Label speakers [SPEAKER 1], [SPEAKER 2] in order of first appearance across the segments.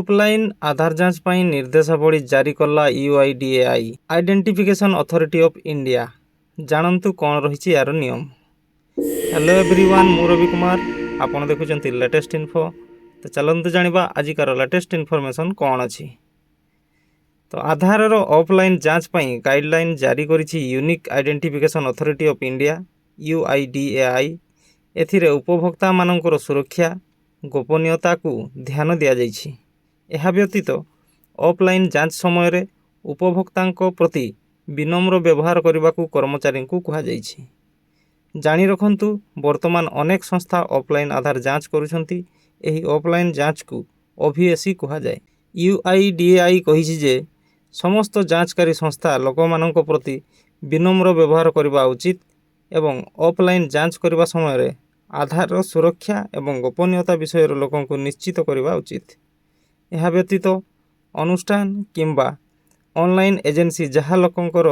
[SPEAKER 1] Offline ଆଧାର ଯାଞ୍ଚ ପାଇଁ ନିର୍ଦ୍ଦେଶାବଳୀ ଜାରି କଲା UIDAI, identification authority of India. ଜାଣନ୍ତୁ କ'ଣ ରହିଛି ଏହାର ନିୟମ। ହ୍ୟାଲୋ ଏଭ୍ରିୱାନ୍, ମୁଁ ରବି କୁମାର, ଆପଣ ଦେଖୁଛନ୍ତି ଲାଟେଷ୍ଟ ଇନଫୋ। ତ ଚାଲନ୍ତୁ ଜାଣିବା ଆଜିକାର ଲାଟେଷ୍ଟ ଇନଫର୍ମେସନ୍ କ'ଣ ଅଛି। ତ ଆଧାରର ଅଫଲାଇନ୍ ଯାଞ୍ଚ ପାଇଁ ଗାଇଡ଼ଲାଇନ୍ ଜାରି କରିଛି unique identification authority of India, UIDAI. ଏଥିରେ ଉପଭୋକ୍ତାମାନଙ୍କର ସୁରକ୍ଷା, ଗୋପନୀୟତାକୁ ଧ୍ୟାନ ଦିଆଯାଇଛି। ଏହା ବ୍ୟତୀତ ଅଫଲାଇନ୍ ଯାଞ୍ଚ ସମୟରେ ଉପଭୋକ୍ତାଙ୍କ ପ୍ରତି ବିନମ୍ର ବ୍ୟବହାର କରିବାକୁ କର୍ମଚାରୀଙ୍କୁ କୁହାଯାଇଛି। ଜାଣି ରଖନ୍ତୁ, ବର୍ତ୍ତମାନ ଅନେକ ସଂସ୍ଥା ଅଫଲାଇନ୍ ଆଧାର ଯାଞ୍ଚ କରୁଛନ୍ତି। ଏହି ଅଫଲାଇନ୍ ଯାଞ୍ଚକୁ ଓଭିଏସି କୁହାଯାଏ। ୟୁଆଇଡିଏଆଇ କହିଛି ଯେ ସମସ୍ତ ଯାଞ୍ଚକାରୀ ସଂସ୍ଥା ଲୋକମାନଙ୍କ ପ୍ରତି ବିନମ୍ର ବ୍ୟବହାର କରିବା ଉଚିତ ଏବଂ ଅଫଲାଇନ୍ ଯାଞ୍ଚ କରିବା ସମୟରେ ଆଧାରର ସୁରକ୍ଷା ଏବଂ ଗୋପନୀୟତା ବିଷୟରେ ଲୋକଙ୍କୁ ନିଶ୍ଚିତ କରିବା ଉଚିତ। ଏହା ବ୍ୟତୀତ ଅନୁଷ୍ଠାନ କିମ୍ବା ଅନଲାଇନ୍ ଏଜେନ୍ସି ଯାହା ଲୋକଙ୍କର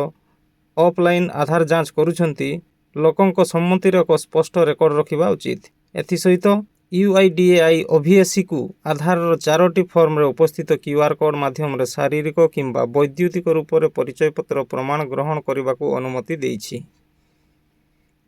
[SPEAKER 1] ଅଫଲାଇନ୍ ଆଧାର ଯାଞ୍ଚ କରୁଛନ୍ତି, ଲୋକଙ୍କ ସମ୍ମତିର ଏକ ସ୍ପଷ୍ଟ ରେକର୍ଡ଼ ରଖିବା ଉଚିତ। ଏଥିସହିତ ୟୁଆଇଡିଏଆଇ ଓଭିଏସିକୁ ଆଧାରର ଚାରୋଟି ଫର୍ମରେ ଉପସ୍ଥିତ କ୍ୟୁଆର୍ କୋଡ଼୍ ମାଧ୍ୟମରେ ଶାରୀରିକ କିମ୍ବା ବୈଦ୍ୟୁତିକ ରୂପରେ ପରିଚୟପତ୍ର ପ୍ରମାଣ ଗ୍ରହଣ କରିବାକୁ ଅନୁମତି ଦେଇଛି।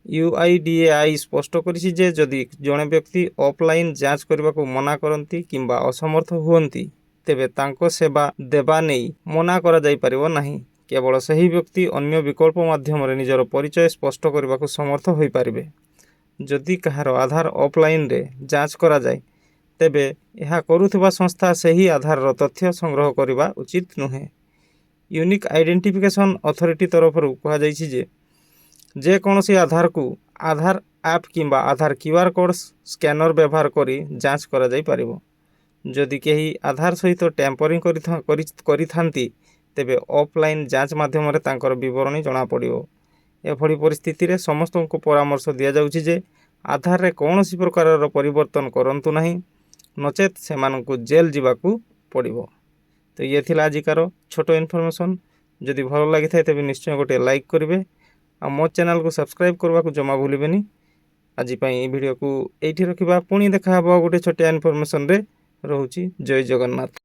[SPEAKER 1] ୟୁଆଇଡିଏଆଇ ସ୍ପଷ୍ଟ କରିଛି ଯେ ଯଦି ଜଣେ ବ୍ୟକ୍ତି ଅଫଲାଇନ୍ ଯାଞ୍ଚ କରିବାକୁ ମନା କରନ୍ତି କିମ୍ବା ଅସମର୍ଥ ହୁଅନ୍ତି, ତେବେ ତାଙ୍କ ସେବା ଦେବା ନେଇ ମନା କରାଯାଇପାରିବ ନାହିଁ। କେବଳ ସେହି ବ୍ୟକ୍ତି ଅନ୍ୟ ବିକଳ୍ପ ମାଧ୍ୟମରେ ନିଜର ପରିଚୟ ସ୍ପଷ୍ଟ କରିବାକୁ ସମର୍ଥ ହୋଇପାରିବେ। ଯଦି କାହାର ଆଧାର ଅଫଲାଇନରେ ଯାଞ୍ଚ କରାଯାଏ, ତେବେ ଏହା କରୁଥିବା ସଂସ୍ଥା ସେହି ଆଧାରର ତଥ୍ୟ ସଂଗ୍ରହ କରିବା ଉଚିତ ନୁହେଁ। ୟୁନିକ୍ ଆଇଡେଣ୍ଟିଫିକେସନ୍ ଅଥରିଟି ତରଫରୁ କୁହାଯାଇଛି ଯେ ଯେକୌଣସି ଆଧାରକୁ ଆଧାର ଆପ୍ କିମ୍ବା ଆଧାର କ୍ୟୁଆର୍ କୋଡ଼୍ ସ୍କାନର ବ୍ୟବହାର କରି ଯାଞ୍ଚ କରାଯାଇପାରିବ। ଯଦି କେହି ଆଧାର ସହିତ ଟ୍ୟାମ୍ପରିଂ କରିଥାନ୍ତି, ତେବେ ଅଫଲାଇନ୍ ଯାଞ୍ଚ ମାଧ୍ୟମରେ ତାଙ୍କର ବିବରଣୀ ଜଣାପଡ଼ିବ। ଏଭଳି ପରିସ୍ଥିତିରେ ସମସ୍ତଙ୍କୁ ପରାମର୍ଶ ଦିଆଯାଉଛି ଯେ ଆଧାରରେ କୌଣସି ପ୍ରକାରର ପରିବର୍ତ୍ତନ କରନ୍ତୁ ନାହିଁ, ନଚେତ୍ ସେମାନଙ୍କୁ ଜେଲ୍ ଯିବାକୁ ପଡ଼ିବ। ତ ଇଏ ଥିଲା ଆଜିକାର ଛୋଟ ଇନଫର୍ମେସନ୍। ଯଦି ଭଲ ଲାଗିଥାଏ, ତେବେ ନିଶ୍ଚୟ ଗୋଟିଏ ଲାଇକ୍ କରିବେ ଆଉ ମୋ ଚ୍ୟାନେଲକୁ ସବସ୍କ୍ରାଇବ୍ କରିବାକୁ ଜମା ଭୁଲିବେନି। ଆଜି ପାଇଁ ଏଇ ଭିଡ଼ିଓକୁ ଏଇଠି ରଖିବା। ପୁଣି ଦେଖା ହେବ ଗୋଟେ ଛୋଟିଆ ଇନଫର୍ମେସନ୍ରେ। ରହୁଛି, ଜୟ ଜଗନ୍ନାଥ।